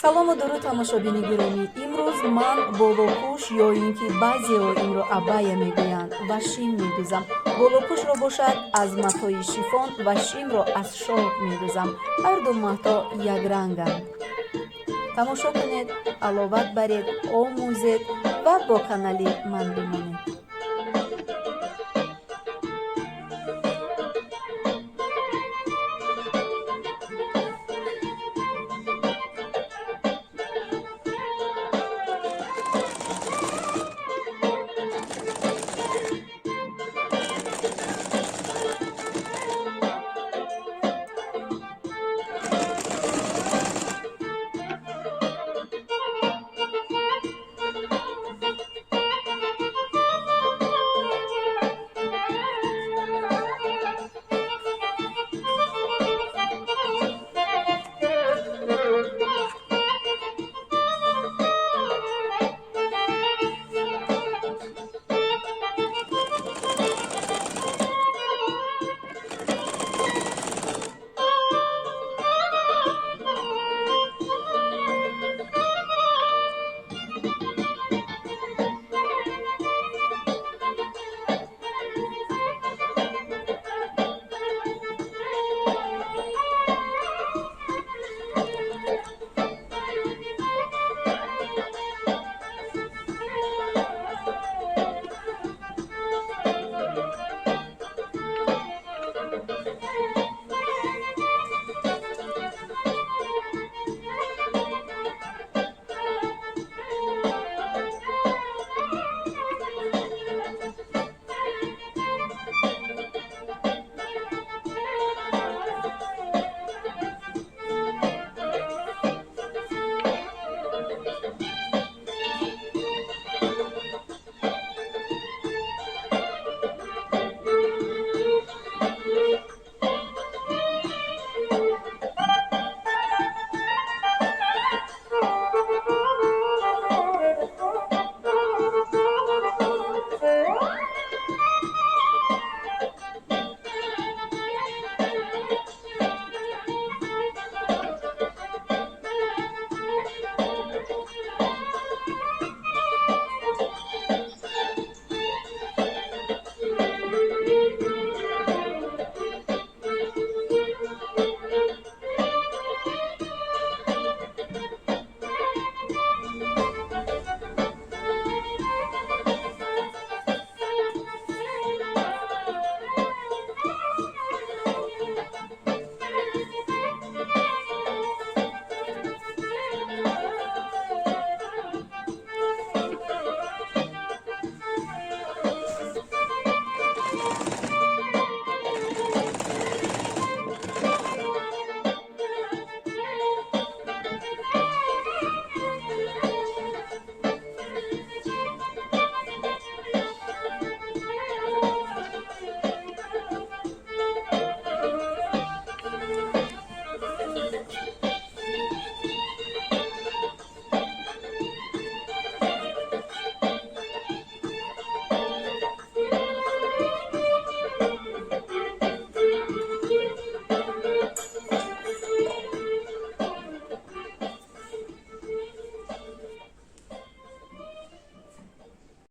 Салому дуруд, тамошобини гиромӣ! Имрӯз ман болопӯш ё ин ки баъзеҳо инро абая мегӯянд ва шим медӯзам. Болопӯшро бошад аз матои шифон ва шимро аз шелк медӯзам. Ҳарду мато якранганд. Тамошо кунед, ҳаловат баред, омӯзед ва бо канали ман бимонед.